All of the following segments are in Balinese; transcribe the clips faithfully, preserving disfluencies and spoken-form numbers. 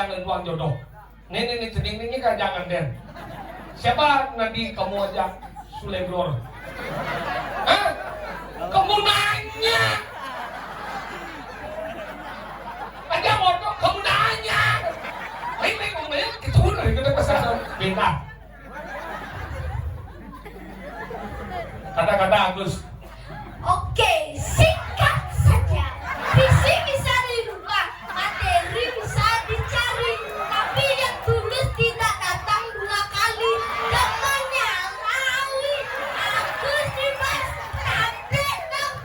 Jangan buang jodoh. Nih, nih, nih, cening nih, nih, kan jangan, Den. Siapa nanti kamu ajak suleblor? Hah? Kamu nanya. Aja motor, kamu nanya. Ini ngomongnya gitu, nah, itu udah pasal beda. Kata-kata Agus. Oke, singkat saja. Visi bisa dirubah, materi bisa dicari, tapi yang tulus tidak datang dua kali. Temannya Rawi, Agus Dimas, tapi dong.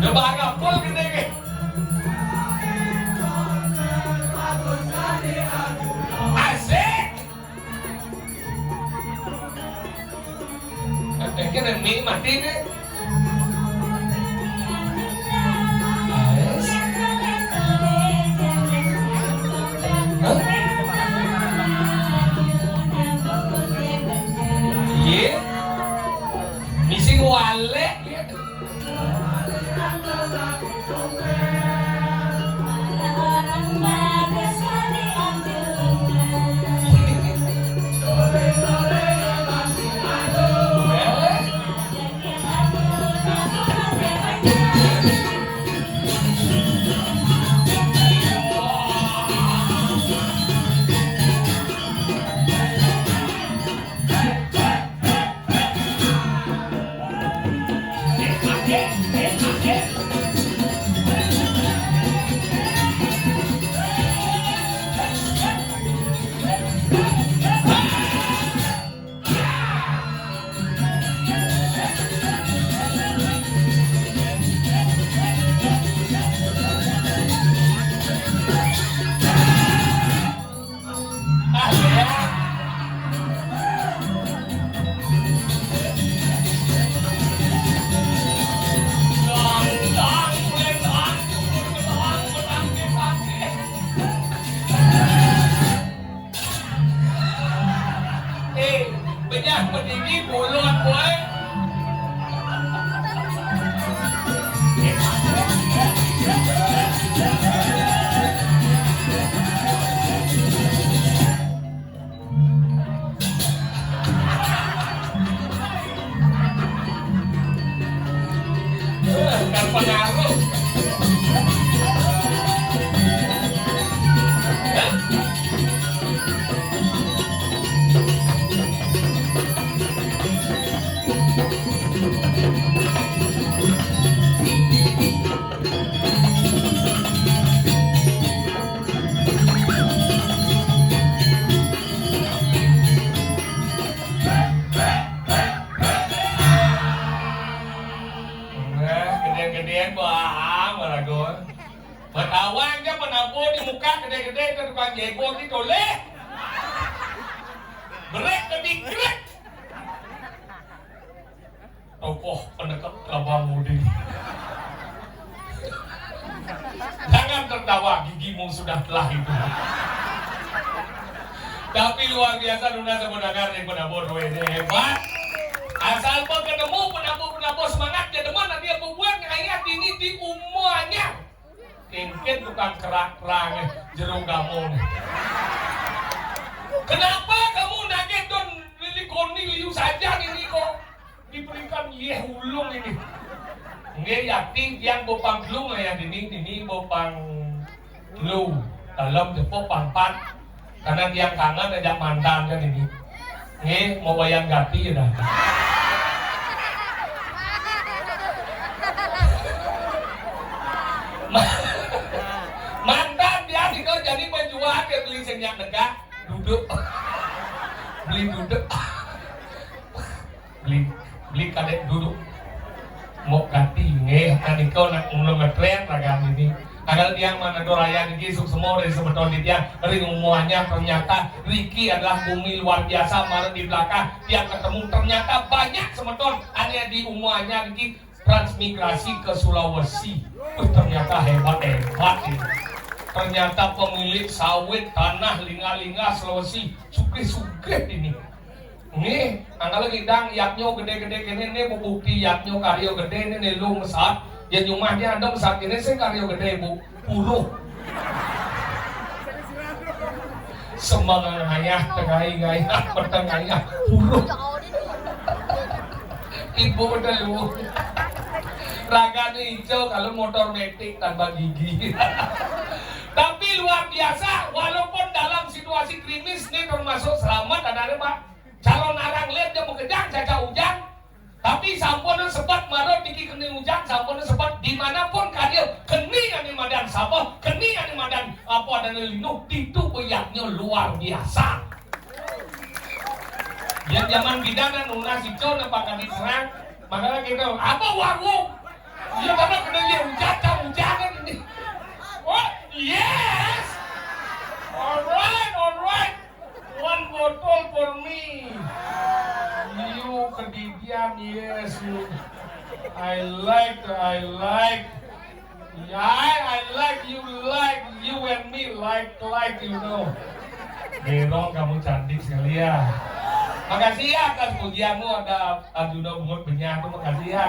Udah bakal full gede nih. Asik. Pikir yang mie mati nih. Nice. Hah? Iya. Misi wale. Eh, benyah peninggi bolot, boy. Kan pengaruh. Nah, gedean-gedean baang, maragon. Betawa aja penampo di muka gede-gede, itu tukang jebol di toleh. Brek ke digrek. Tokoh pendekat Abang Mudi. Jangan tertawa, gigimu sudah telah itu. Tapi luar biasa, Luna sebenarnya nih, penampo dua ini hebat. Asal pun ketemu penampo-penampo semangat, ya teman, nanti aku buat ngayat ini di umuanya. Mungkin tukang kerak-kerang, eh, jeruk gamung. Kenapa kamu nagih don Lili Koni liu saja ini kok? Diberikan yeh ulung ini. Nggih, yakti tiang bopang telu ngayah dini, dini bopang telu. Dalam jepuk pangpat. Karena tiang kangen ajak mantan kan ini. Nggih, mau wayang gati ya dah. Ma-, mantan dia nika jani menjual ke beli senyak negak, duduk. Beli duduk. Beli, beli kadek duduk. Mok gati nggih, anika nak mula ngetren ragan ini. Tanggal tiang manado raya niki suksma ring semeton titiang ring umuanya, ternyata riki adalah bumi luar biasa, mara di belakang tiang ketemu ternyata banyak semeton ane di umuanya niki transmigrasi ke Sulawesi. Wih, ternyata hebat-hebat ini. Ternyata pemilik sawit, tanah, lingga-lingga Sulawesi, sugih-sugih ini. Nih, angkala ngidang yadnya gedé-gedé kéné, nih bukti yadnya karya gedé, nih, nih lu mesat. Ya nyumah dia ada mesat kéné sing karya gedé, Bu. Puruh. Semangat ngayah, tengah ngayah, peteng ngayah, puruh. Ibu udah lu. Raga nih hijau kalau motor metik tanpa gigi. Tapi luar biasa, walaupun dalam situasi krimis nih termasuk selamat, ada, Pak. Calonarang lihat dia makejang caca ujang. Tapi sampun sepat marut niki keni ujang, sampun sepat dimanapun kadir, keni ane madan sabeh, keni ane madan apa adane linuh, ditu beyaknya luar biasa. Yang zaman bidan anu nunas ijo napa kadi terang, makanya kita, apa warung? Iya, karena kena lihat ujang, caca ujang kan ini. Oh, yes. Alright, alright. One bottle for me. You kedidian, yes, you. I like, I like. Yeah, I, I like you, like you and me, like, like, you know. Gerong, kamu cantik sekali ya. Makasih ya atas pujianmu, ada Arjuna bungut benyah tuh, makasih ya.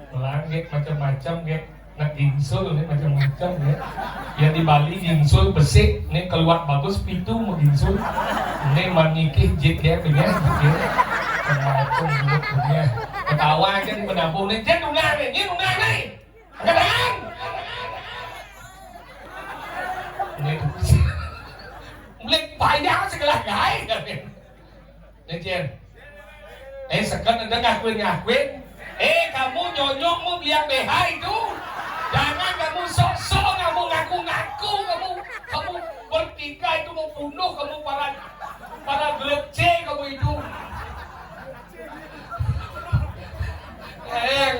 Pelang, gek, macam-macam, gek. Nak gingsul nih macam-macam ya. Ya di Bali gingsul besik, nih keluar bagus pitu mau gingsul. Nih manikih jit ya, punya jit ya. Macam-macam jit punya. Ketawa aja di menampung nih, jit undang nih, jit undang nih. Angkat tangan. Nih. Mulai payah segelah gai. Nih, Cil. Eh, seken udah ngakuin-ngakuin. Eh, kamu nyonyokmu biar B H itu. Jangan kamu sok-sok, kamu ngaku-ngaku, kamu, kamu bertiga itu mau bunuh kamu para, para grup C kamu itu. Eh,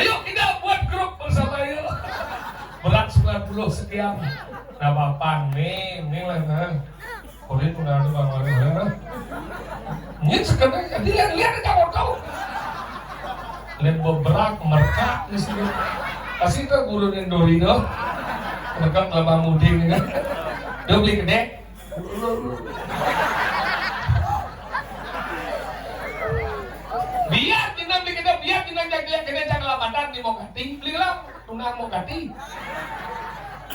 ayo kita buat grup bersama yuk. Berat sembilan puluh sekian. Nggak apa-apa, nih, nih lah, nah. Kulit udah ada bang, ada, ada. Ini sekedar, jadi lihat, lihat aja mau tahu. Lihat beberak, mereka di sini. Kasih ke guru Nendori tuh. Mereka kelapa muding kan. Dia beli gede. Biar kita beli gede, biar kita jadi gede, jangan lambatan di mau ganti. Belilah, tunang mau ganti.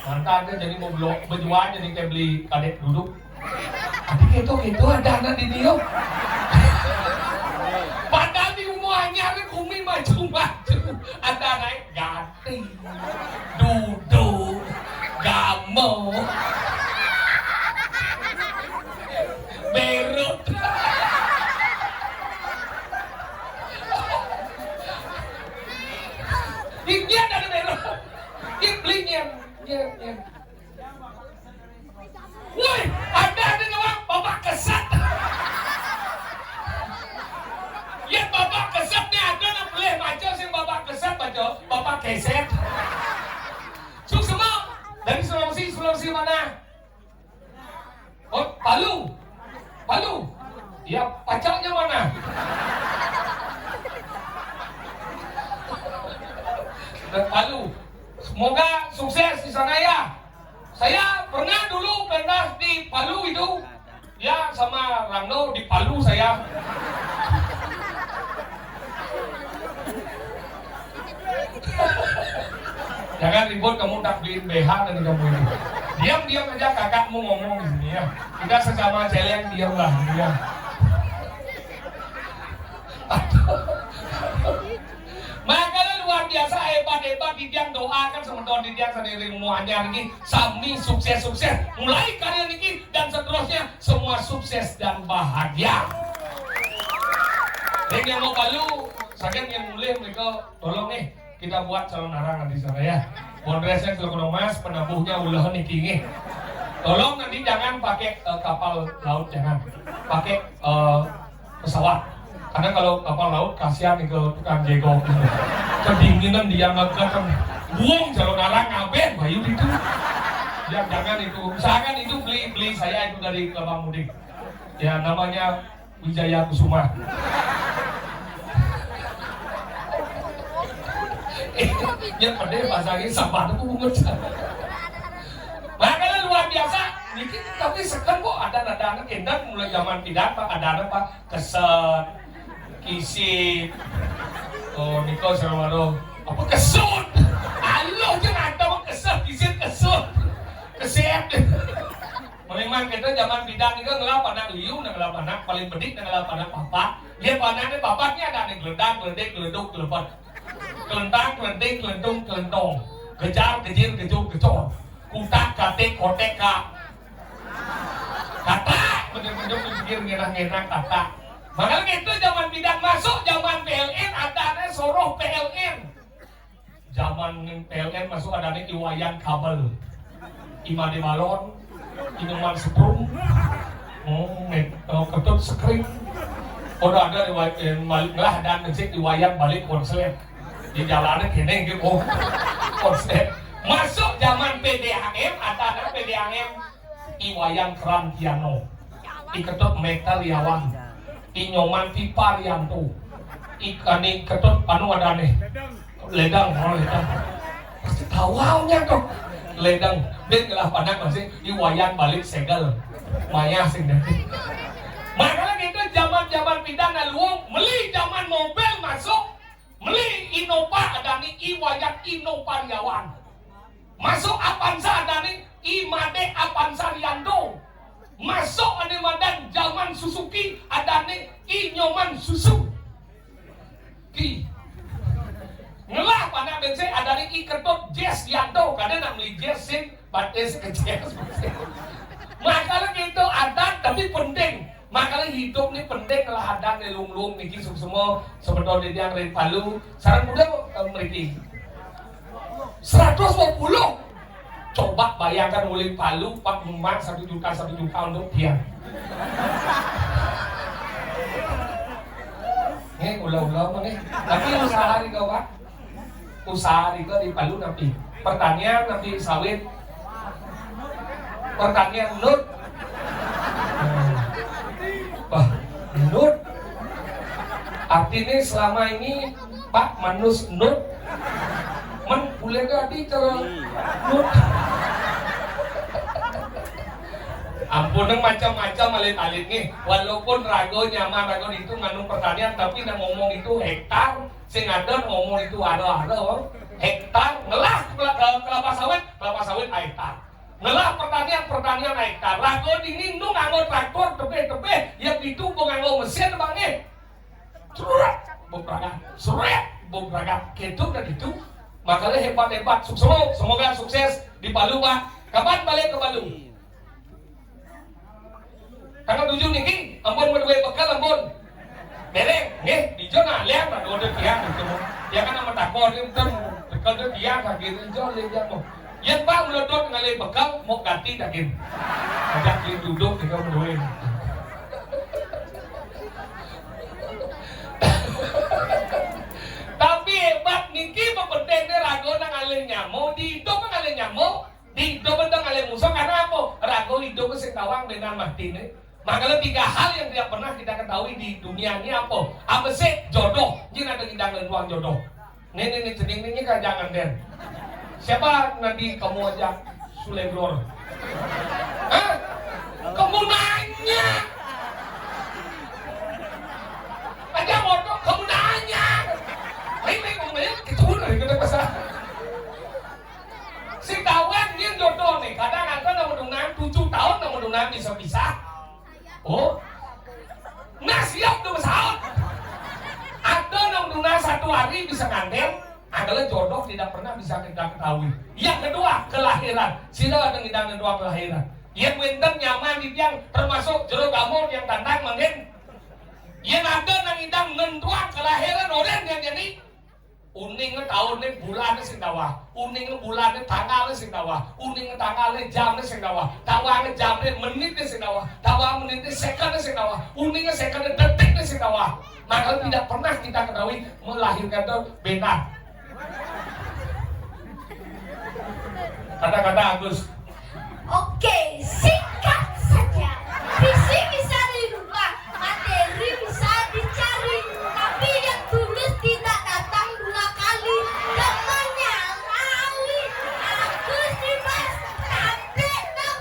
Mantan dia jadi mau belok, berjual jadi kayak beli kadek duduk. Tapi gitu-gitu ada anak di dia. Padahal di rumah anyar ni bumi maju-maju. Ada naik gati, duduk, gamo, berut. Dia ada berut. Dia belinya. Dia, dia. Woi, ada, ada orang bapak keset. Ya, bapak keset ni ada nak boleh baca sing bapak keset baca, bapak keset. Suksma dari Sulawesi, Sulawesi mana? Oh, Palu. Palu. Ya, pacaknya mana? Palu. Semoga sukses di sana ya. Saya pernah dulu pentas di Palu itu, ya, sama Rangno di Palu saya. Jangan ribut, kamu tak beliin B H dan kamu ini. Diam-diam aja kakakmu ngomong di sini ya. Kita sesama celeng, diamlah, diam. Makanya luar biasa, hebat-hebat, titiang doakan semeton titiang sandiri muanya ini sami sukses-sukses. Mulai karya niki dan seterusnya semua sukses dan bahagia. Yang mau Palu, saking yang mulai mereka tolong nih, kita buat calonarang di sana ya. Bondresnya kalau kena emas, penabuhnya ulah niki nih. Tolong nanti jangan pakai eh, kapal laut, jangan. Pakai eh, pesawat. Karena kalau kapal laut kasihan nih ke tukang jegok gitu. Kedinginan dia ngegat kan. Buang calonarang ngabeh bayu itu. Ya jangan itu. Usahakan itu beli beli saya itu dari Kelapa Mudik. Ya namanya Wijaya Kusuma. Ya pada pasangnya sabar aku bungut. Makanya luar biasa. Niki tapi seken kok adan-adan, énten mulai jaman pidan, Pak, adan apa? Keset, kisip. Oh, nika sawaro. Apa kesut? Aluh, jeung ada mah keset, kisip, kesut. Keset. Memang kita jaman pidan nika ngelah panak liu, ngelah panak paling bedik, ngelah panak papat. Dia panaknya papatnya ada nih, geledak, geledek, geleduk, gelepet. Kelentang, kelenting, kelentung, kelentong. Gejar, gejir, gejuk, gecor. Kutak, katik, kotek, ka. Kata, bener-bener mikir ngenah-ngenah kata. Makanya itu zaman pidan masuk, zaman P L N, adanya soroh P L N. Zaman P L N masuk adanya I Wayan kabel. I Madé balon, I Nyoman seprum. Oh, met-, oh, Ketut sekring. Udah ada di Wa-, eh, balik lah dan ngecek I Wayan balik konslet. Di jalannya kene gitu. Oh, konslet. Masuk zaman P D A M, ada ada P D A M. I Wayan Kerantiano. I Ketut Metaliawan. I Nyoman Tiparianto. I Kani Ketut anu ada nih. Ledang, oh, ledang. Pasti tawaunya tuh. Ledang. Dia ngelah panak masih I Wayan balik segel. Maya sing deh. Makanya gitu zaman-zaman pidan luung, meli zaman mobil masuk, meli Innova ada nih I Wayan Innova Riawan. Masuk Avanza ada nih I Madé Avanza Rianto. Masuk ane madan zaman Suzuki ada nih I Nyoman Suzuki. Ngelah panak bensin ada nih I Ketut Jazz Yanto. Kada nak beli jazz sih, batis ke jazz. Makanya gitu adat tapi penting. Makanya hidup nih penting lah adat nih lung-lung niki semua sebetulnya dia dari Palu. Sarang muda eh, meriki. Seratus dua puluh. Coba bayangkan ulih Palu, Pak Memang satu juta, satu juta untuk dia. Nih, ulah-ulah apa nih? Tapi usaha di kau, Pak. Usaha di kau di Palu napi? Pertanian napi sawit? Pertanian nut. Wah, nut. Artinya selama ini Pak manus nut. Men boleh jadi cara nut. Ampun, nang macam-macam alit-alit nih. Walaupun rago nyaman rago itu nganu pertanian, tapi nang ngomong itu hektar, sing ada ngomong itu ada-ada. Hektar ngelah kela- eh, kelapa sawit, kelapa sawit hektar. Ngelah pertanian, pertanian hektar. Rago dini nu nganggo traktor tebeh-tebeh, yang itu nganggo mesin bang nih. Surat beberapa, surat beberapa, gitu dan itu. Makanya hebat-hebat. Sukses, semoga sukses di Palu, Pak. Kapan balik ke Palu? Tanggal tujuh niki, ampun, berdua bekal, ampun. Bereng, nggih, di Jona lihat ada order tiang gitu. Ya kan nama takon itu kan bekal itu tiang kan gitu, Jona lihat mau. Ya Pak, udah dot ngalih bekal mau ganti daging. Ajak dia duduk kita menduin. Tapi hebat niki pepentengnya rago nang ngalih nyamuk, di itu ngalih nyamuk, di itu bentang ngalih musuh karena apa? Rago hidup sing tawang dengan mati nih. Makanya tiga hal yang tidak pernah kita ketahui di dunia ini apa? Apa sih? Jodoh. Ini ada ngidang dan tuang jodoh. Nih, nih, nih, cening nih, nih, jangan, Den. Siapa nanti kamu ajak Suleglor? Hah? Kamu nanya. Aja bodoh, kamu nanya. Ini ngomongnya kecil dari kita pasal. Si kawan dia jodoh nih, kadang ada nama dengan tujuh tahun nama dengan bisa-bisa. Oh, nah siap tuh pesawat. Ada nang tuna satu hari bisa nganten, adalah jodoh tidak pernah bisa kita ketahui. Yang kedua, kelahiran. Sila ada ngidang kedua kelahiran. Yang wenten nyaman di tiang termasuk jero kamu yang tantang mungkin. Yang ada nang ngidang nentuang kelahiran orang yang jadi Uning tahun nih, bulan nih sing tawah. Uning bulan nih, tanggal nih sing tawah. Uning tanggal nih, jam nih sing tawah. Tawah nih, jam nih, menit nih sing tawah. Tawah menit nih, second nih sing tawah. Uning second nih, detik nih sing tawah. Maka tidak pernah kita ketahui melahirkan itu benar. Kata-kata Agus. Oke, singkat saja. Visi bisa dirubah, materi bisa dicari, tapi yang tulus tidak datang dua kali. Temannya Lali, Agus Dimas, sampai dong.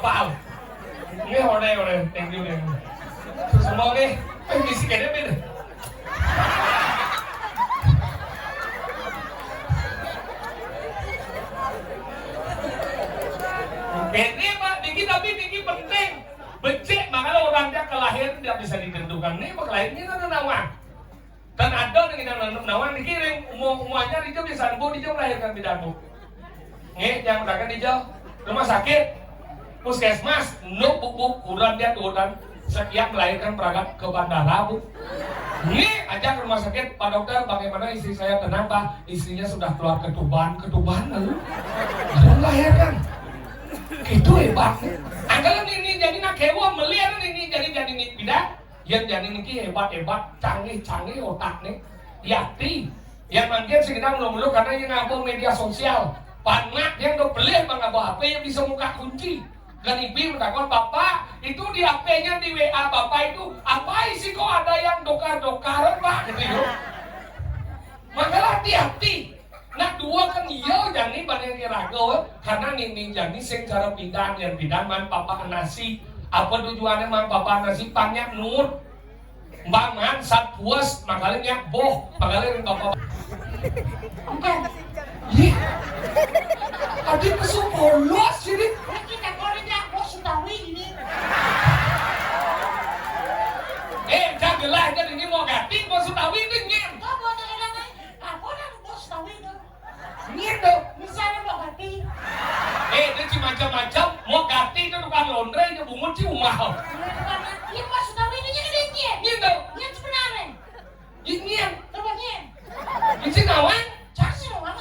Pal. Ini ore, ore, thank you, thank you. Terus semua nih, eh, bisi kene beda. Ini, Pak, niki, tapi niki penting. Becik, makanya orang dia kelahiran tidak bisa ditentukan. Ini kelahiran ini ada nama. Dan ada nih yang nanam nawang dikirim, umur, umur anyar ijo bisa embuh ijo melahirkan pidato. Nggih, yang melahirkan ijo rumah sakit, puskesmas, nuk buk-buk, kurang dia turutan setiap melahirkan berangkat ke bandara, Bu. Nggih, ajak ke rumah sakit, "Pak dokter, bagaimana istri saya?" "Tenang, Pak, istrinya sudah keluar ketuban." "Ketuban lalu?" "Baru melahirkan." Itu hebat. Angkala nini jani nak hewa melihat nini jani jani ni pidato. Yén jani niki hébat-hébat, canggih-canggih otakné. Yati, yén mangkin sing kita mulu-mulu karena yén ngaba media sosial. Panak yén do pelih mangaba H P yén bisa muka kunci. Dan ibi mentakon, "Bapak, itu di H P-nya di W A Bapak itu, apa isi kok ada yang dokar-dokar, Pak?" Gitu yo. Makalah hati-hati. Nak dua kan iya jani pada raga, karena nini jani sing cara pidan, yén pidan man papa nasi. Apa tujuannya man papa nasi? Panjak nut. Mbak man sat puas, makanya nyak boh, makanya ring papa. Oke. Yih. Tadi pesu polos sini. Kita kalau nyak boh Sutawi ini. Eh, jagelah kan ini mau ganti mau Sutawi ini nyen. Kok mau tanya apa? Apa nak boh Sutawi itu? Ngitu. Misalnya mau ganti. Eh, dia ci macam-macam. Mau ganti itu tukang laundry, dia bungut ci umah. Iya, maksud tahu ini nyedikit. Ngitu. Nyet sebenarnya. Ingin. Coba nyet. Isi nawang. Cak sih nawang.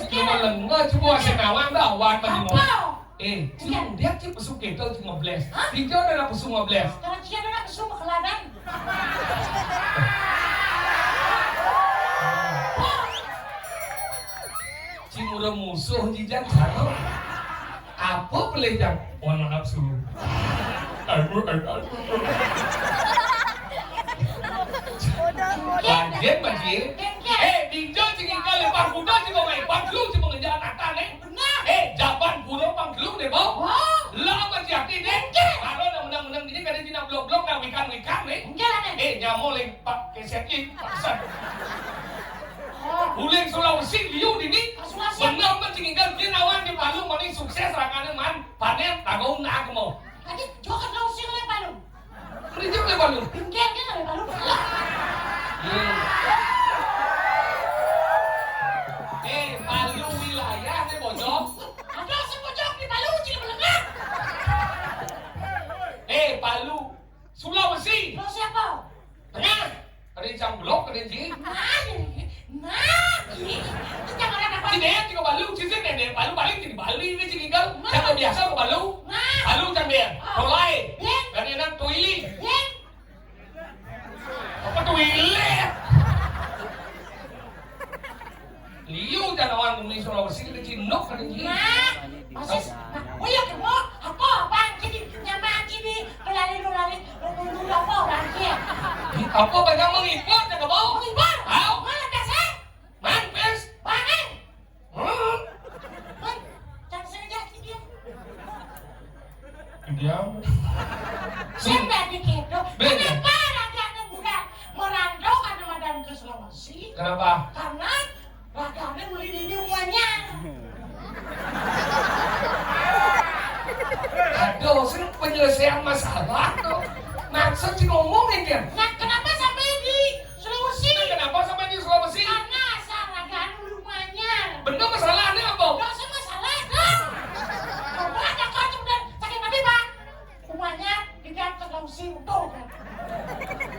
Cuma lenga, cuma isi nawang dah, awan tadi mau. Apa? Eh, cuma dia cuma pesu kita cuma bless. Hah? Dia ada pesu ngebless. Kalau dia ada pesu keladan. Cing udah musuh jijan satu. Apa pelih jang? Warna nafsu. Aduh, aduh, aduh. Bajin, bajin. Eh, dinjo cing ingkal lepas kuda cing mau main pangklu cing mau ngejar nata nih. Benar. Eh, jaban burung pangklu deh, Bang. Lah apa jati deh? Kalau nak menang-menang gini kada cina blok-blok nak wikan-wikan nih. Eh, nyamuk lagi. Pak, keset, ih, paksa. Oh. Uling Sulawesi, liu dini. Sulawesi. Bener, men, cing ingkal, dia nawan di Palu, mani sukses, rangkana, man, panen, tahu, nak, mau. Tadi, joget Sulawesi, oleh Palu. Kerja oleh Palu. Bingkai, dia oleh Palu. Iya. Eh, Palu wilayah, nih, bojong. Ada sing bojong di Palu, cina belengah. Eh, Palu. Sulawesi. Sulawesi apa? Tengah. Ada yang cang blok, ada yang cing. Nah, ini. Nah, ini. Ini jangan ada apa. Cing deh, cing ke Palu, cing sih deh, Palu balik cing Bali, ini cing tinggal. Nah. Cang biasa ke Palu. Nah. Palu cang deh. Oh. Tolai. Iya. Dan enak toili. Iya. Apa toilet? Liu jangan orang Bumi Sulawesi kita cindok kan ini. Nah, maksud, nah, oh iya, kamu apa, apa, jadi nyaman, jadi pelali, pelali, pelali, apa, orang dia? Apa banyak menghibur, ya, kamu? Menghibur? Tahu? Mana dasar? Mantis? Banget. Hmm? Kan, jangan sengaja, sih, dia. Diam. Sing dadi kéto. Beda. Kenapa ragane budak merantau kada madan ke Sulawesi? Kenapa? Karena ragane muli nini umanya. Aduh, sing penyelesaian masalah tuh. Maksud si ngomong ini. Nah, kenapa sampai di Sulawesi? Nah, kenapa sampai di Sulawesi? Karena asal ragane muli umanya. Bener masalahnya apa? Nggak usah masalah, dah. Coba ada kau udah sakit hati, Pak. Umanya tidak terlalu simpul, kan?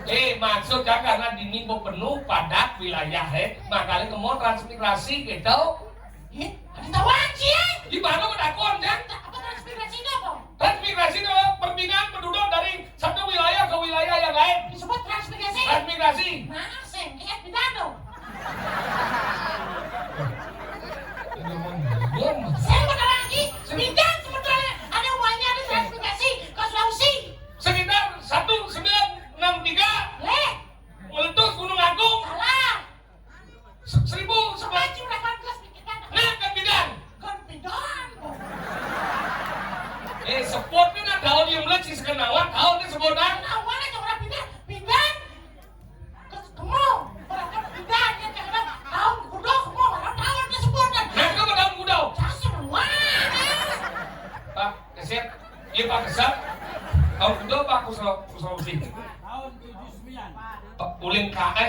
Eh, maksudnya karena dini mau penuh padat wilayah, eh. Makanya kemau transmigrasi gitu. Ih, ada tahu aja. Di mana mau dakon, kan? Apa transmigrasi itu apa? Transmigrasi itu perpindahan penduduk dari satu wilayah ke wilayah yang lain. Disebut transmigrasi. Transmigrasi. Nah, sengket di dado. Saya mau tahu lagi, bidang sebetulnya ada uangnya ada transmigrasi ke Sulawesi. Sekitar seribu sembilan enam tiga. Leh. Meletus Gunung Agung. Salah. Se-, seribu sebelas. Nah, kan bidang. Kan bidang. Eh, sebutnya nah daun yang melihat si sekenawan, daun disebut nah. Nah, mana coba pindah, pindah. Terus kemau, pindah aja ke daun kudo kemau, mana daun disebut nah. Nah, kamu daun kudo. Dasar wah. Pak, keset. Iya, Pak, keset. Daun kudo, Pak, kusel, kusel sih. Tahun tujuh sembilan. Pak, ulin kae.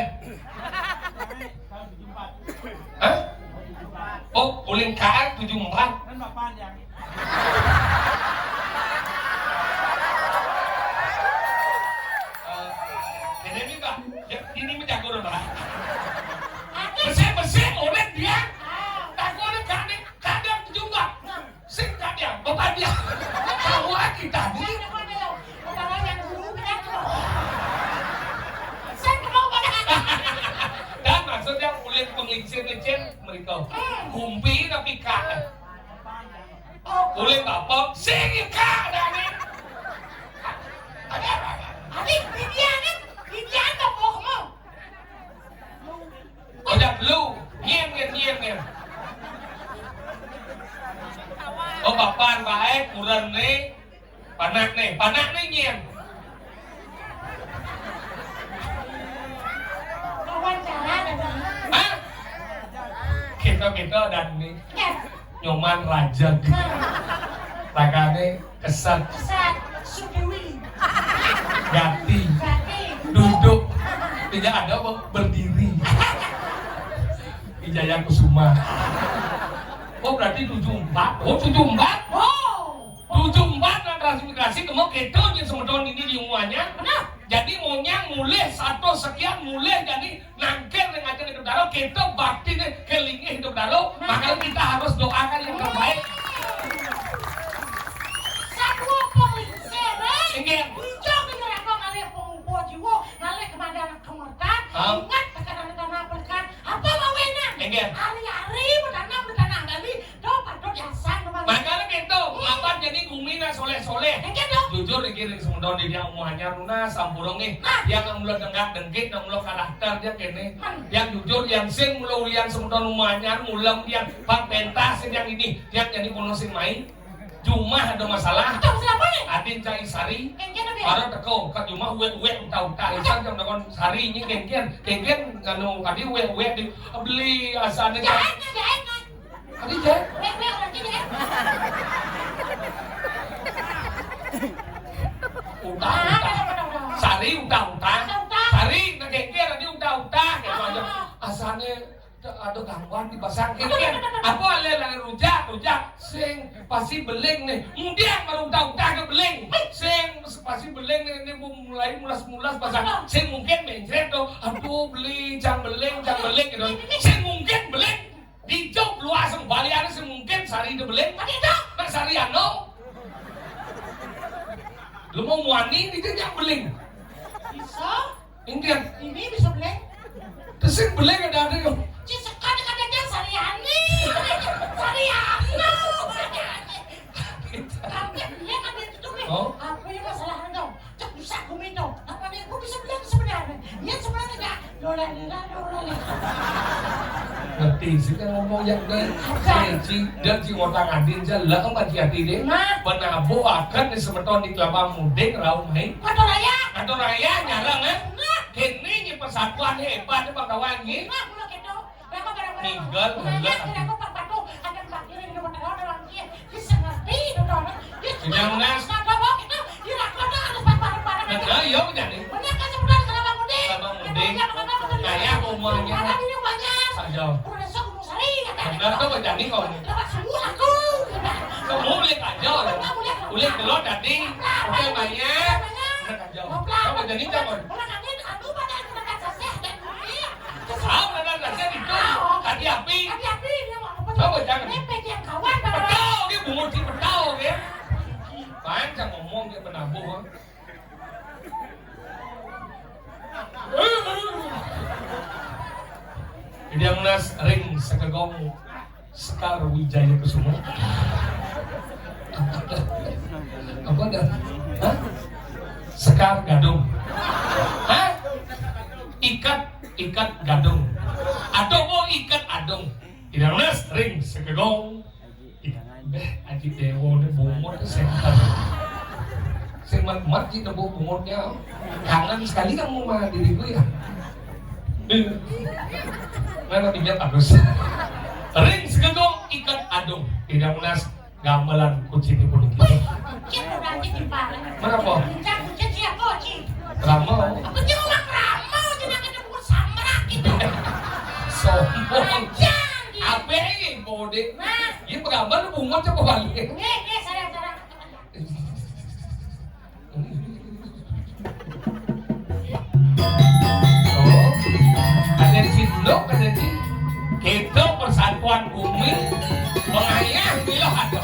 Hah? Oh, ulin kae tujuh empat. Kan Bapak yang Eh, ini nih, Pak. Ya, ini menjago dong, Pak. Bersih-bersih, ulin dia. Takut ada kami, kadang juga. Sing kadang, Bapak dia. Tahu lagi tadi. Dan maksudnya ulin penglincir-lincir mereka. Kumpi tapi kak. Ulin apa? Sing kak, Dani. Adik, Bibian, Bibian, mau mau. Ojak lu, nyem, nyem, nyem, nyem. Oh, papan baik, kurang nih. Panak nih, panak nih, nyem. Wawancara ada, Bang. Hah? Kita, kita dan nih. Nyem. Nyoman rajeg. Ragane keset. Keset. Sudewi. Gati. Gati. Duduk. Tidak ada, berdiri. Wijaya Kusuma. Oh, berarti tujuh empat. Oh, tujuh empat. Oh. Tujuh empat dan transmigrasi, kamu keto aja semeton ini di umurannya. Benar. Jadi maunya mulai satu sekian, mulai jadi nangkil dengan aja hidup daro, kita bakti nih ke linggih hidup daro, maka kita harus doakan yang terbaik. Satua penglingsir, eh? Inggih. Hijau menyerang ngalih pengumpul jiwa, ngalih kemadaran kemertan. Hah? Ingat, tekan tanah berkat. Apa mau enak? Inggih. Hari-hari bertanam di tanah Bali, do patut diasah, Bang. Makanya gitu, apa jadi gumi nak soleh-soleh? Inggih, do. Jujur, inggih, semeton di dia umur hanya lunas, sampurung nih. Nah. Dia nggak mula dengkak dengkit, nggak mula karakter, dia kene. Yang jujur, yang sing mula ulian semeton umur hanya, mulang dia, bang pentas yang ini, dia jadi kono sing main. Jumah ada masalah. Ada masalah apa nih? Adin cai sari. Kengken apa ya? Baru teko, kat jumah uek-uek, utah-utah. Isan jam dengan sari ini kengken. Kengken, nganu, tadi uek-uek di, beli asane. Jahat, jahat, jahat. Tadi jahat? Uek-uek, orang jahat. Utah, utah. Sari, utah, utah. Utah, utah. Sari, nah kengken, tadi utah-utah. Gitu aja. Asane ada gangguan di pasang kengken. Apa ale-ale rujak, rujak. Sing pasti beling nih. Mudian baru udah-udah ke beling. Sing pasti beling nih, ini bu mulai mulas-mulas pasang. Sing mungkin mencret tuh. Aduh, beli, cang beling, cang beling gitu. Sing mungkin beling. Dijok luas balian sing mungkin sari de beling. Tadi itu. Nak sari anu. Lu mau muani, ini dia yang beling. Bisa? Inggih. Ini bisa beling? Tesing beling ada-ada yo. Ci sekat katanya Sariani. Sariano. Tapi beling ada itu nih. Oh. Apa yang masalah dong? Cek bisa gumi dong. Apa nih? Gua bisa beling sebenarnya. Dia sebenarnya enggak. Dola lila, dola lila. Ngerti sih kan ngomong yang bener. Ada. Eh, ci, dan ci ngotang adin aja lah, kan hati-hati deh. Nah. Penabuh akan di semeton di Kelapa Muding, rauh main. Atau raya. Atau raya, nyarang, eh? Nah. Ini nih persatuan hebat nih, Bang Kawan, nih. Nah, kalau gitu, berapa, berapa, berapa? Tinggal, Mulanya, tinggal. Kira-kira Pak Patuh, ada Pak Kiri, ada Pak Tengah, ada Pak Kiri. Dia sangat ri, itu orang. Dia Jangan suka, nangis. Suka bawa gitu. Dia nggak pernah ada Pak Patuh, Pak Patuh. Nah, iya, benar, nih. Benar kan, sebenarnya, Kelapa Muding? Kelapa Muding. Ada, ada, ada, ada. Kayak umurnya. Ada, ini banyak. Saja. Udah sok, Sari, kata. Benar tuh, Bang Jani, kau. Dapat semua aku. Kamu lihat aja, lah. Kamu lihat. Ulit telur tadi. Oke, banyak. Benar aja. Apa jadi, Cang? Orang kami anu pada aku dekat saseh dan kulit. Tahu, benar, saseh itu. Tadi api. Tadi api, dia mau apa? Coba, jangan. Ini pegang kawan, Bang. Petau, dia bungut di petau, ya. Pancang ngomong dia penabuh. Jadi yang nas ring sekegong Sekar Wijaya Kusuma. Apa dah? Hah? Sekar Gadung. Hah? Ikat, ikat gadung. Atau mau ikat adung. Tidak nas ring sekegong. Ih, beh, Aji Dewo ini bungut tuh center. Mat di tepuk bungutnya. Kangen sekali kamu sama diriku ya. Mana pinjam terus. Ring segedong ikat adung. Tidak munas gamelan kucing ibu niki. Kucing udah nanti timpal. Mana po? Kucing, kucing siapa, kucing? Ramau. Kucing ulah ramau, jangan kena buat samrak gitu. Sombong. Aja, gitu. Apa ini, Bode? Nah. Ini gambar lu bungut apa balik? Nggih, nggih, saya, saya. Oh, ada cinlok, ada cin. Kita persatuan bumi, pengayah bila ada.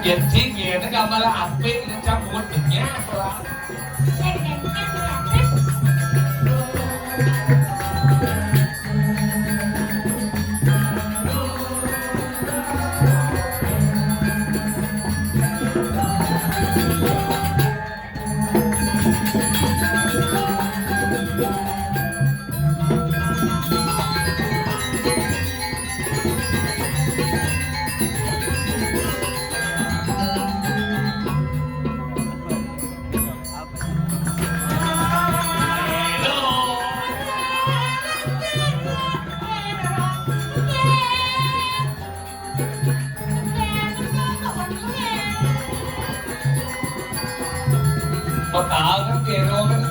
Yén sing ngéné gambar apik, ngecap buat benyah lah. Kok tahu kan, Vero kan?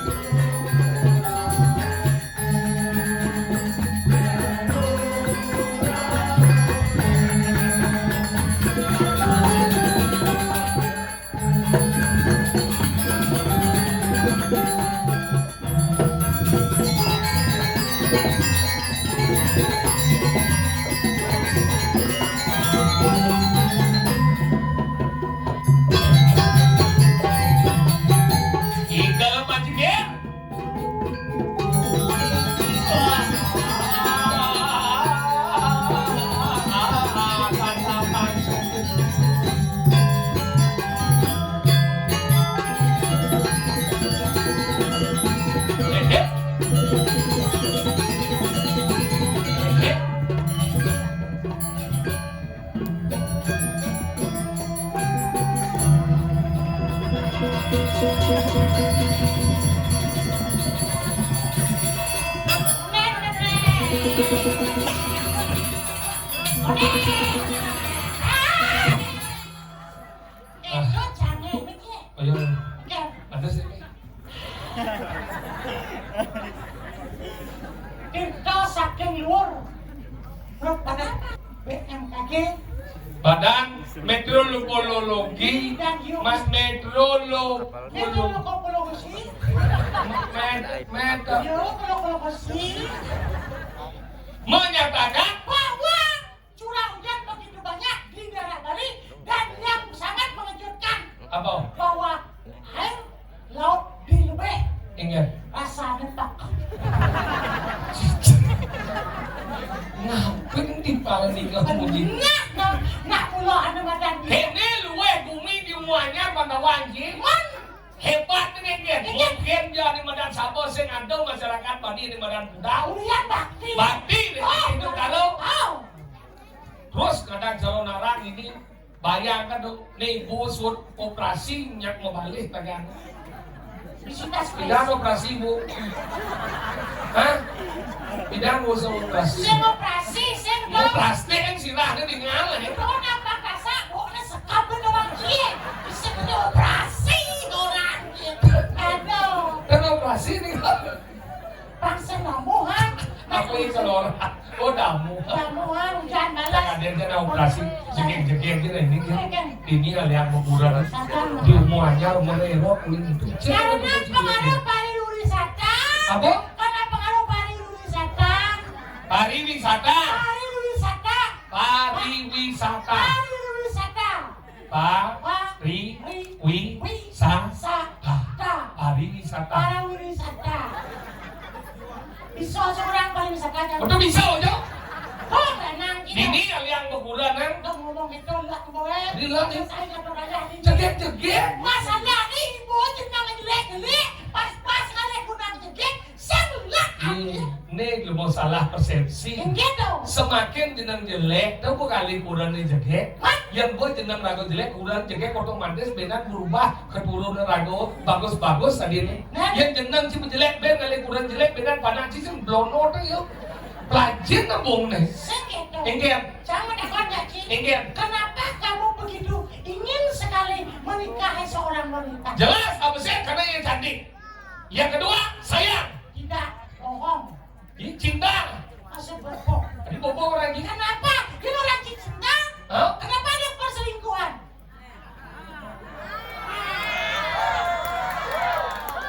Ayo. Ada sih. Tirta saking luhur. Badan B M K G. Badan Meteorologi. Dan Geofis- Mas Meteorolo-, Meteorologi. Met-, met-, Geologi. Menyatakan bahwa curah hujan begitu banyak di daerah Bali dan yang sangat mengejutkan apa? Bahwa air laut di Lubeh. Ingat. Rasa nyetok. Ngapain di pala nih kamu di? Nah, nah, nah, pulau anu madan. Ini luweh bumi di Muanyar Pandawan, Ji. Mon. Hebat ini dia. Iya. Mungkin dia di madan Sabah sing ada masyarakat Bali di madan Kuta. Lihat bakti. Bakti di Oh, itu kalau. Oh. Terus kadang calon orang ini bayangkan tuh, nih Bu suruh operasi nyak mau balik bagian. Bisi tas Tidak ada operasi, Bu. Hah? Tidak usah operasi. Sing operasi, sing Mau dong. Plastik kan sirahnya tinggal ya. Kau nampak rasa, kau nak sekap dengan orang cie. Bisa kena operasi orang cie. Aduh. Kan operasi nih. Pang sing namuhan. Apa itu lor? Oh, damu. Namuhan hujan balas. Jangan dia kena operasi. Jeging-jeging aja lah ini kan. Ini lah yang mau kurang. Di umur anyar, umur erok, ini itu. Karena pengaruh pariwisata. Apa? Karena pengaruh pariwisata. Pariwisata. Pariwisata. Pariwisata. Pariwisata. Pa-, ri-, wi-, sa-, Pariwisata. Bisa seorang pariwisata kan? Udah bisa, Ojo. Oh, tenang, kita. Dini kalian berkurang, kan? Udah ngomong gitu, lah, kemarin. Ini lah, nih. Saya nggak pernah jadi. Jegek-jegek. Masalah ini, bocil nama jelek-jelek. Pas-pas kalian kurang jegek, saya nggak. Nih, nih, lu mau salah persepsi. Yang gitu. Semakin jeneng jelek, tahu kok kali kurang nih jegek. Hah? Yang boy jeneng rago jelek, kurang jegek, otomatis benar berubah. Keturunan rago bagus-bagus tadi nih. Nah. Yang jeneng si jelek, ben kali kurang jelek, ben panak si sing blono tuh yuk. Pelajin nembung nih. Sing gitu. Inggih. Jangan takut ya, Ci. Inggih. Kenapa kamu begitu ingin sekali menikahi seorang wanita? Jelas, apa sih? Karena yang cantik. Yang kedua, sayang. Tidak, bohong. Ih, cinta. Masih bohong. Tadi bohong orang gini. Kenapa? Dia orang cinta. Hah? Kenapa ada perselingkuhan?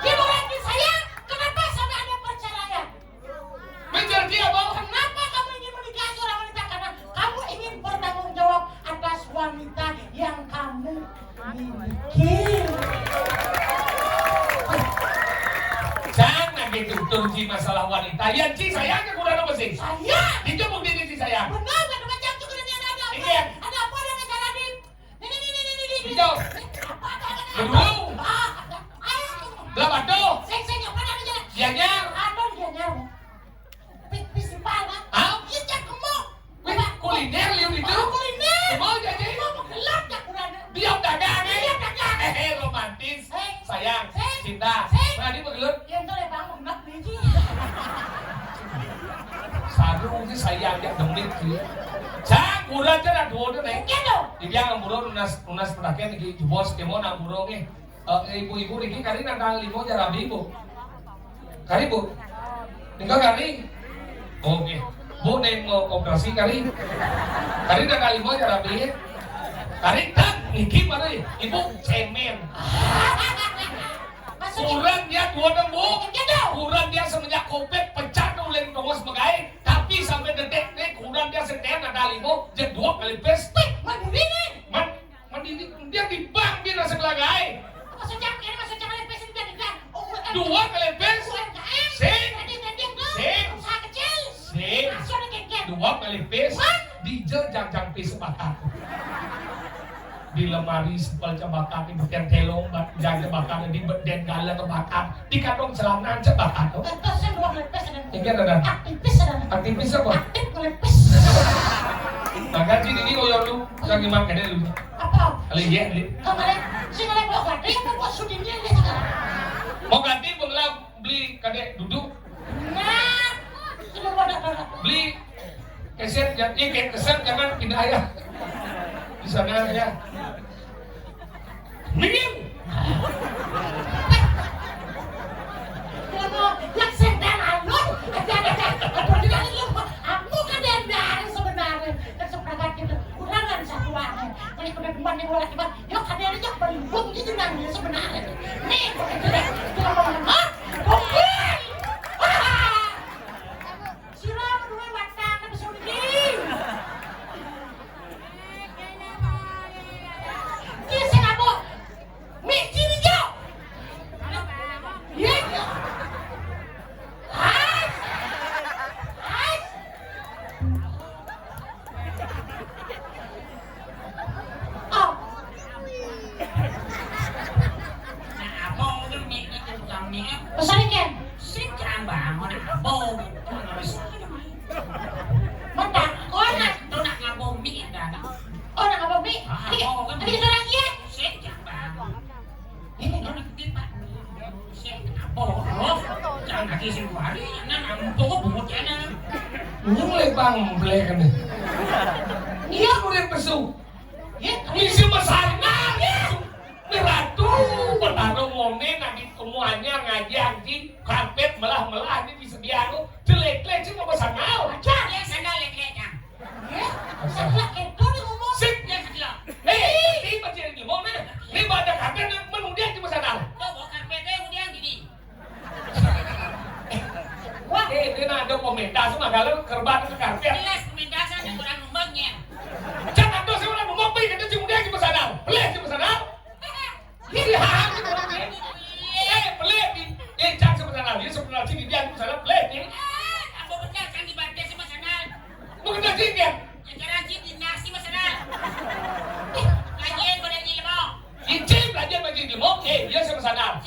Dia orang saya, kenapa sampai ada perceraian? Menjadi apa? Kenapa kamu ingin menikah seorang wanita? Karena kamu ingin bertanggung jawab atas wanita yang kamu miliki. Jangan gitu, Turki, masalah wanita. Ya, Ci, sayangnya kurang apa sih? Saya. Itu bukti ini, Ci, sayang. Benar, ada macam tu kena dia ada apa? Iya. Ada apa dia nak cakap ni? Hijau. Dulu. Belah batu. Gianyar. Hah? Wih, kuliner liu itu. Kuliner. Mau jadi. Mau gelap tak kurang. Diam dagang, eh? Diam dagang. Eh, romantis. Sayang, cinta. Tadi begelut. Yang tu lepas aku nak beli. Saru ki saya ajak demit ki. Cang, kurang je dah dua tu, Neng. Iya dong. Dia yang murah lunas, lunas pendakian ki, bos kemo nak murah ni. Eh, ibu-ibu niki kari nangkal lima jarabi, Bu. Kari, Bu. Nika kari. Oke. Bu, neng mau operasi kari. Kari nangkal lima jarabi. Kari tak niki mana? Ibu cemen. Kurang dia dua nemu. Kurang dia semenjak covid pecah tu uleng tongos megai. Tapi sampai detik ni kurang dia seten ada limo, je dua kali pes. Wih, mandiri ni. Man, mandiri dia di bank dia rasa belagai. Maksudnya, kira maksudnya kali pes dia di bank. Oh, U M K M. Dua kali pes. U M K M. Sing. Kredit, kredit tu. Sing. Usaha kecil. Sing. Masuk ada kengkeng. Dua kali pes. Wan. Di je jang-jang pes sepakat. Di lemari sepel cebakat, di betian telong, bat-, jaga bakat, di beden gala kebakat, di kantong celana cebakat tu. Tentu saya dua kali pes ada. Ingat ada? Aktivis ada. Aktivis apa? Aktif kali pes. Maka sini ni koyo lu, kan nyimak kene lu. Apa? Kali ya, ni. Kemarin, si kalian mau ganti, apa buat syutingnya ni sekarang? Mau ganti, beli kadek duduk. Nah, itu pada, pada. Beli keset, ya, iya, kayak keset, jangan pindah ya. Di sana ya. Minggir. Yang sedang alur, ada, ada, ada, ada, aku kan yang dari sebenarnya, kan seperangkat gitu, kurang kan satu orang. Kalau kena buat yang orang hebat, ya kan dia aja berlubung gitu nang dia sebenarnya. Nih, begitu deh, dia ngomong, "Hah? Oke." Wah. Sira duwe watang nang sunding. Ki sing apa? Mik, ki ijo. Iya, iya. Hai. Hai. Oh. Nah, apa mungkin mik ni tukang mik, eh? Pesan ikan. Sing kerang bangun, apa? Mana bisa? Mata, oh, nak. Tu nak ngabung mik ada, nak. Oh, nak ngabung mik? Ah, ni, oh, kan. Ni orang dia. Sing kerang bangun. Ini nak tiba. Sing apa? Oh, jangan lagi sing hari, nak ngabung bungut ya, nak. Ini mulai bang, mulai kan ni. Iya, mulai pesu. Misi besar, nah, ya. Ni Ratu Betara ngomel nak ditemuannya ngaji anjing, karpet melah-melah ni disediakan. Jelek-jelek sih mau besar mau. Ajar ya, sandal jelek-jelek, Cang. Ya, sandal itu dia ngomong. Sip. Ya, sandal. Hei, ini macam ni, mau mana? Ni baca karpet, menundian cuma sandal. Tuh, bawa karpetnya, kemudian gini. Wah. Eh, dia nak ada komentar semua kalau kerbat ke karpet. Jelas komentar saya ada orang numbangnya. Jangan tu saya orang numbang, pergi kata cuma dia cuma sadar. Beli Eh, iya sing sandal.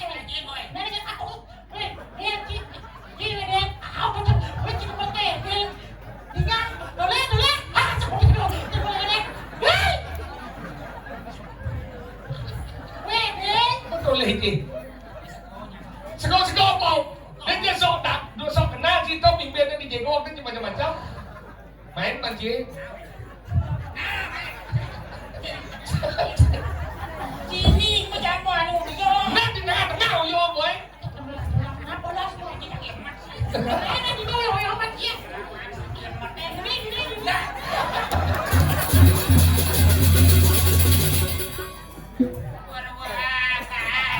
Betul iki. Sego-sego apa? Nek dia sok tak, sok kenal kita pimpinannya di Jenggo, itu macam-macam. Main mancing. Sini, macam anu, yo. Nah, di tengah-tengah, yo, boy. Kenapa lah, semua kita hemat? Mana di bawah, hemat, ya? Hemat, hemat, hemat.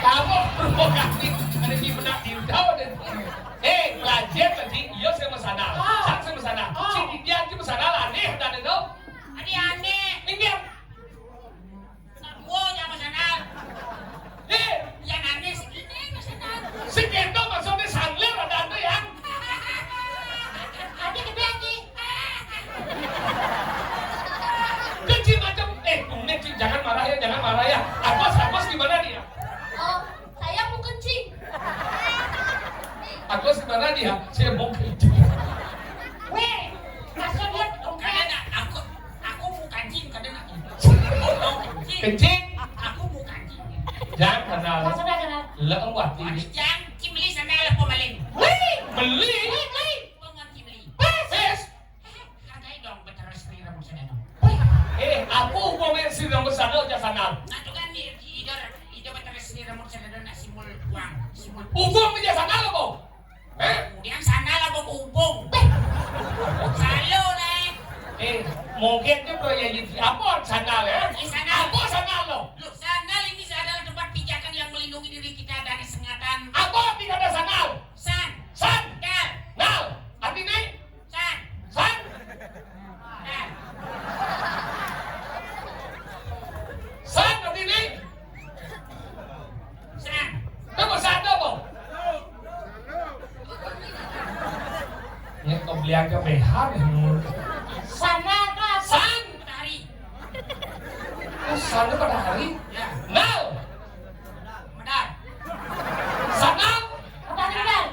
Kamu provokatif. Ada di benak Dinda, ada. Eh, belajar tadi, iya saya mesana. Sang saya mesana. Sing dia aja mesana lah, aneh, ada ada. Ada aneh. Minggir. Nak dua jangan mesana. Eh, yang aneh segini mesana. Segitu maksudnya sanglir ada ada yang. Ada gede lagi. Kecil macam, eh, Umi, Cing, jangan marah ya, jangan marah ya. Agus, Agus gimana dia? Oh, saya mau kencing. Agus gimana dia? Saya mau kencing. Weh, masa dia Kadang nak aku, aku mau kancing, kadang nak aku mau kencing. Kencing? Aku mau kancing. Jangan kenal. Masa dia kenal? Lewat ini. Wani jang, Cing beli sana lah pemaling. Wih! Beli? Wih, wih! Pengen Cing beli. Pes! Hargai dong, beteres ni rambut sana dong. Eh, apa hukumnya si rambut sana aja sandal? Nah, tu kan ni, ida, ida beteres ni rambut sana dong nak simbol uang, simbol. Hukum aja sandal apa? Eh? Kemudian sandal apa hubung? Salah, Nek. Eh, mungkin tu proyek apa sandal ya? Eh, sandal. Apa sandal lo? Loh, sandal ini adalah tempat pijakan yang melindungi diri kita dari sengatan. Apa arti kata sandal? San. San. Dal. Nal. Arti ni? San. San. Dal. San arti ni? San. Nama san tu apa? Ini kau beli harga behar ni. Sana apa? San. Matahari. Oh, sana matahari. Ya. Nal. Medar. Sana. Matahari medar.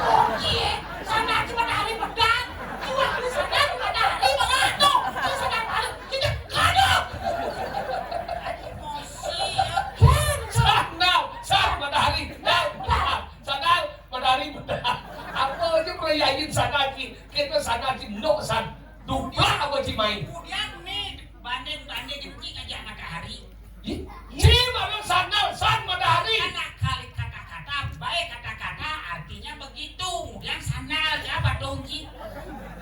Oke, sana cuma hari medar. Cuma di sana matahari mengantuk. Terus sana balik. Kita kadang. Emosi, ya. Sana, sana matahari. Nah, sana matahari medar. Apa aja perayaan sana ki? Kita sana ki no san. Dunia apa ki main? Kemudian ni banding-banding ni ngajak matahari. Ih, Cing, mana sandal, san matahari. Anak kali kata-kata, baik kata-kata, artinya begitu. Kemudian sandal, siapa dong, Cing?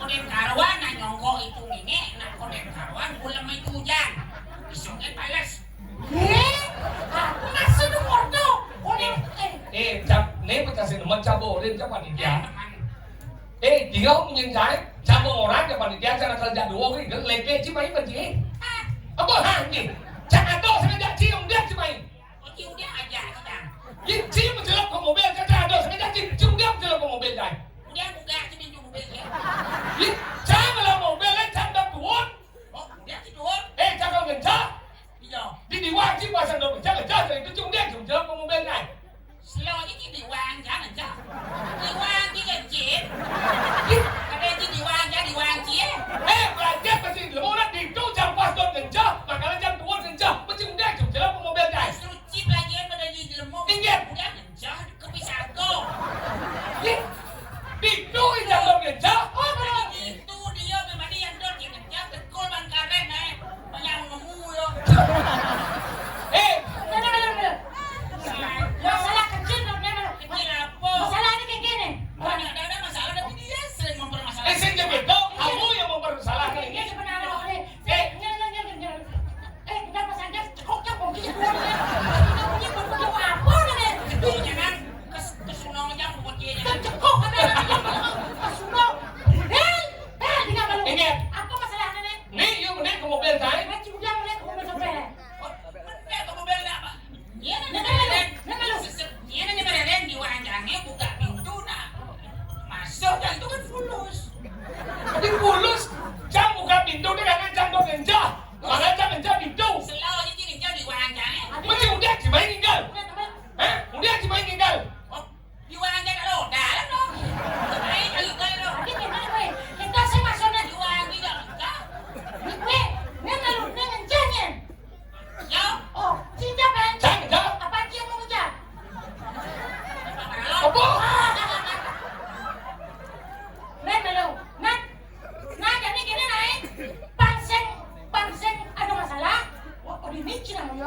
Koden karuan, nak nyongkok itu ngenge, nak koden karuan, gulem itu hujan. Isungnya pales. Eh, aku masih tu korto. Koden, eh. Eh, cap, ni pecah sini, mencaburin cap panitia. Eh, dia punya jai, cabang orang ke panitia cara kerja dua ni, kan leke cimai berarti. Apa hang ni? Jangan tu sengaja cium dia cimai. Oh, cium dia aja, sedang. Cium menjelap ke mobil, kata ada sengaja cium, cium dia menjelap ke mobil jai. Dia buka sini cium mobil ya. Jangan lah mobil, eh, jangan tuan. Oh, dia tidur. Eh, jangan kencang. Iya. Di diwang cing pasang dong, jangan, jangan, itu cung dia, cung jangan ngomong benar. Slow aja cing diwang, jangan, jangan. Diwang cing kencing. Ada cing diwang, jangan diwang cing. Eh, belajar pasti lu orang di itu jam pas dong kencang, makanya jam dua kencang, pasti udah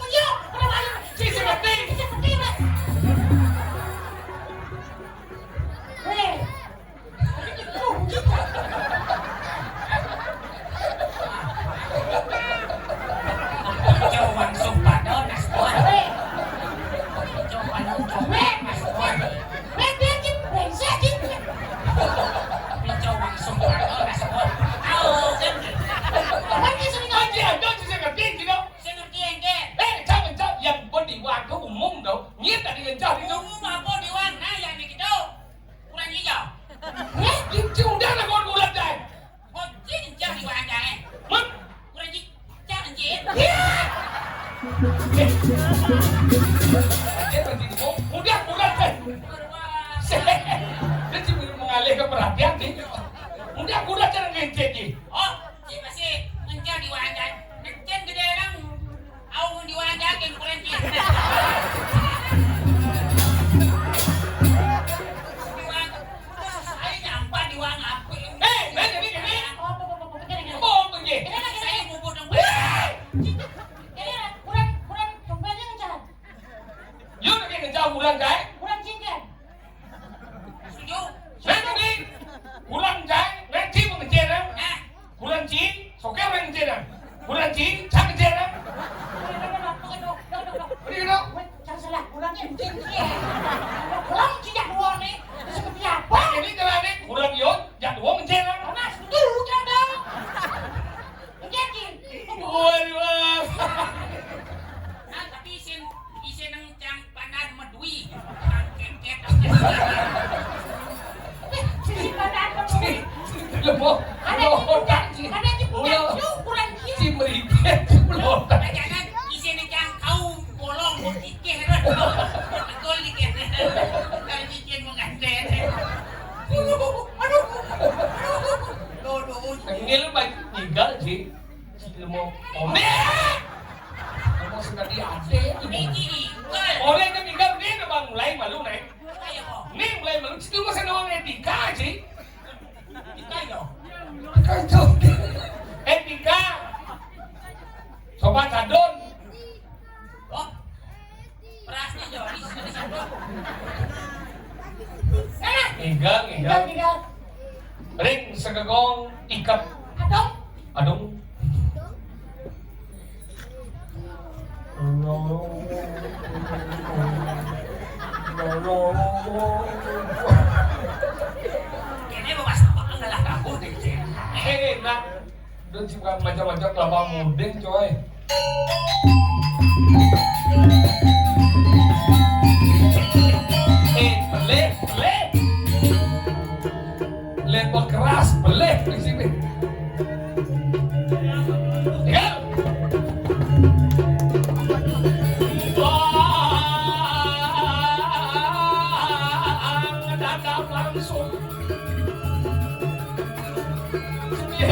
Iya, ora bali. Sing ngerti. Sing ngerti, Mas. Weh. Coba langsung pada Nasbon. Coba langsung Nasbon. Weh, dia ki brengsek ki. Coba langsung pada Nasbon. Tahu kan? Kan dia sering Aja, aja, sing ngerti, gitu. Sing ngerti engke. Eh, jangan, jangan. Yang pun di waktu umum, tau. Nyet tadi yang cari itu. Umum apa di warna yang di gitu? Kurang hijau. Wah, cincin udah lah, gua udah, Jai. Oh, cincin di warna, eh. Mat. Kurang hijau, cincin. Iya. Eh. Eh, berarti itu. Udah, udah, Jai. Berubah. Dia cuma mengalihkan perhatian, sih. Udah, udah, jangan ngecek, Ji. Oh, si masih mencari di warna. Mencen gede orang. Au diwang jaging kurencing. Diwang, saya nyampah diwang apa ini? Eh, ini, ini, ini. Oh, apa, apa, apa, apa, apa, apa. Oh, apa, apa? Ini lagi saya bubur dong. Wih! Ini kurang, kurang, kurang, kurang, kurang. Yuk, lagi ngejar kurang, Jai. Kurang cincin. Setuju. Saya tadi kurang, Jai, nanti mengejar, eh. Nah. Bulan Ci, soké orang ngejeran. Bulan Ci, cak ngejeran. Ini gitu. Cak salah, bulan Ci, Ci, Ci. Bulan Ci, jak dua nih. Seperti apa? Ini celana bulan Yun, jak dua ngejeran. Mas, itu udah dong. Ngejeran. Waduh. Nah, tapi isin, isin yang cang Panan medui. Kengket. Sisi panan medui. Lemo, ada lemo, di, tak, ci. Ada di punya. Ulo. Lu kurang ci. Ci meripet, lemo, tak. Jangan, isin yang kau bolong, mau tikeh, betul dikeh. Kalau cicin menganten. Aduh, aduh, aduh, aduh, aduh. Ini lu baik tinggal, Ci. Lemo. Oné. Lemo sudah diadé. Oné itu tinggal, ini udah mulai malu, Neng. Ini mulai malu. Situ masa doang etika, Ci. Etika, yo. Etika itu. Etika. Sobat Sadun. Oh. Berasnya jauh, di sini, di sini. Sana. Tinggal, tinggal. Tinggal, tinggal. Ring segegong ikat. Adong. Adong. Ini mau pas apa? Enggak lah, kamu deh, Cen. Eh, enak. Dia juga macam-macam kelapa mudeng, coy. Eh, pelih, pelih. Lempar keras, pelih di sini. Ya. Wah, ngedadak langsung. Eh,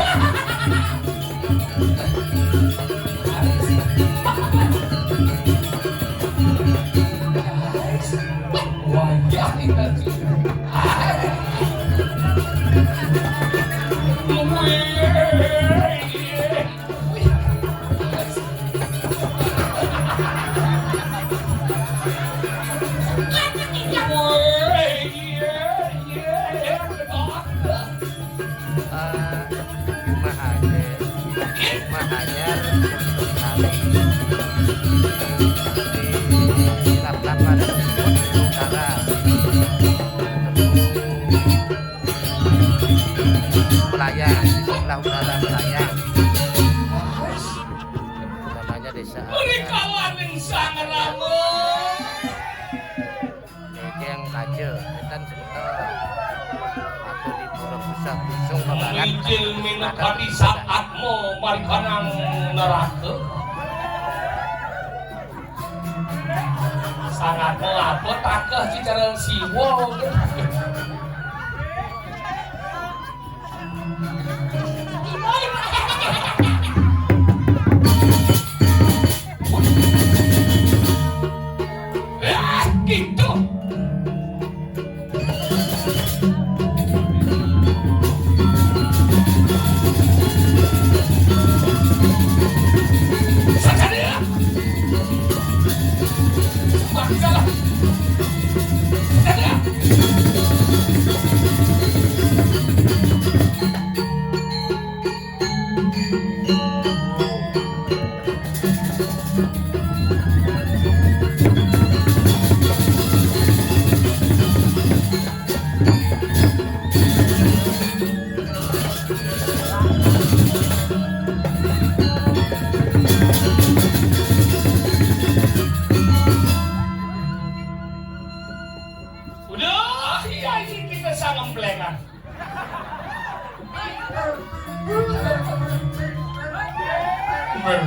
Mahanyar, Mahanyar, Bali. Di Labuhan Utara. Melaya, di sebelah utara Melaya. Namanya desa Mereka waning sang rama. Dégéng Kaja, étan semeton. Atur di Pura Pusat, Busung, Babaran. Micil minangka disatma marikanang neraka. Sangat apa takeh ci cara siwa. Jadi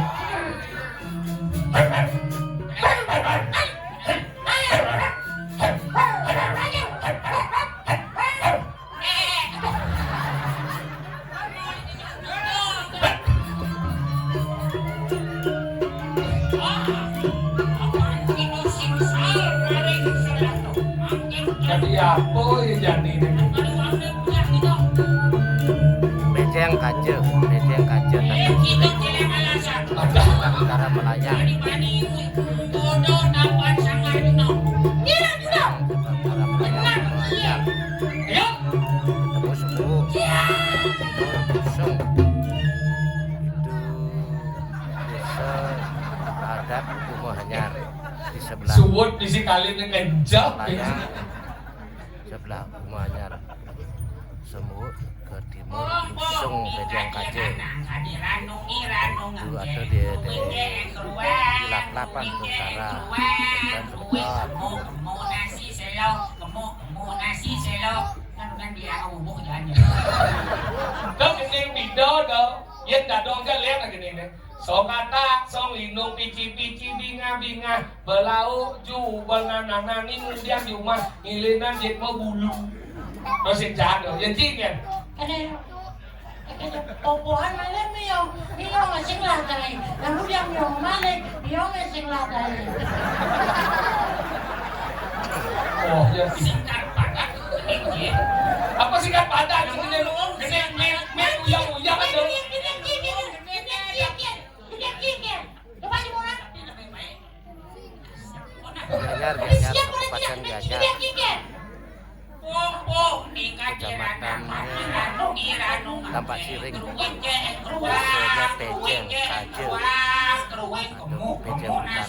apa ya jani ini? Béjéng kaja, béjéng kaja, tapi cara melayang. Cara melayang. Temu sembuh. Temu kosong. Itu desa adat Umah Anyar di sebelah. Suwut bisi kali ini kencang. Sebelah Umah Anyar. Sembuh ke timur, Lusung, Béjéng Kaja. Itu ada di, di, di lap-lapan tuh, Sarah. Dan kebetulan. Dah kening bida dah. Ya dadong je lihat lagi ni. Song katak, song linung, pici-pici, bingah-bingah, belauk ju, benanang, nani ngudiang jumah, ngilinan jit mau bulu. Terus si Chan tu, ya cing kan? Ada, ada popoan malam ni yang, ni yang sing lah tadi. Lalu dia yang malam, dia yang sing lah tadi. Oh, ya. Singkat padat, ini. Apa singkat padat? Ini, ini, ini, ini, uyang, uyang ada. Gianyar, Gianyar, Kabupaten Gianyar. Kecamatannya Tampak Siring. Desanya Béjéng Kaja. Béjéng Utara.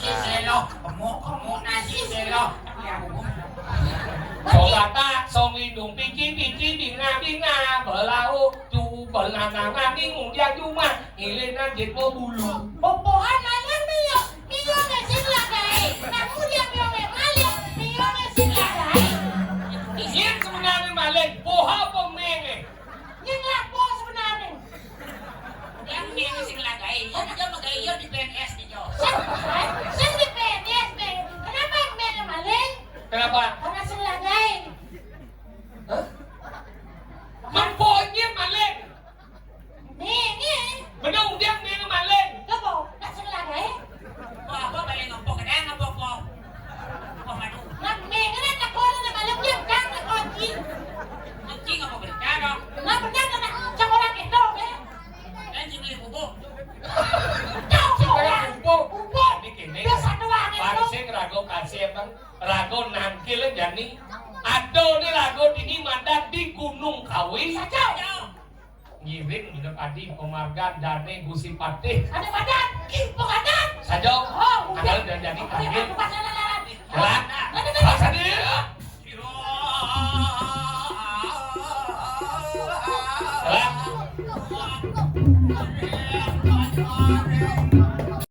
Song katak, song linung, pici-pici, bingah-bingah, belauk ju, benanang, nani ngudiang jumah, ngilinan jit mau bulu. Popoan malam ni ya. Miyong sing ladaé. Kamu dia miyong maling. Miyong sing ladaé. Yén sebenarnya maling, poha apa méngé? Yén lapo sebenarnya? Yang méngé sing ladaé. Yang dia megai dia di P N S dia. Sing, sing di P N S, Bang. Kenapa méngé maling? Kenapa? Karena sing ladaé. Hah? Mempoknya maling. Méngé. Bener udah méngé maling. Lha po, nak sing ladaé. Apa, apa maling apa? Kedang apa apa? Apa madu? Nak méngé nak takon nak maling dia kan nak kunci. Kunci apa berita dong? Nak benar nak cak orang itu, eh. Dan si beli bubuk. Tahu orang. Bubuk. Bubuk. Ini kene. Dia satu orang itu. Pancing rago kasih emang rago nangkil jani. Ada ni rago dini mandan di Gunung Kawi. Saja. Ngiring minum adi pamargan dané Gusti Patih. Ada badan, ih, badan. Saja. Oh, udah. Anggal dan jadi udah, ambil. Aku pasangan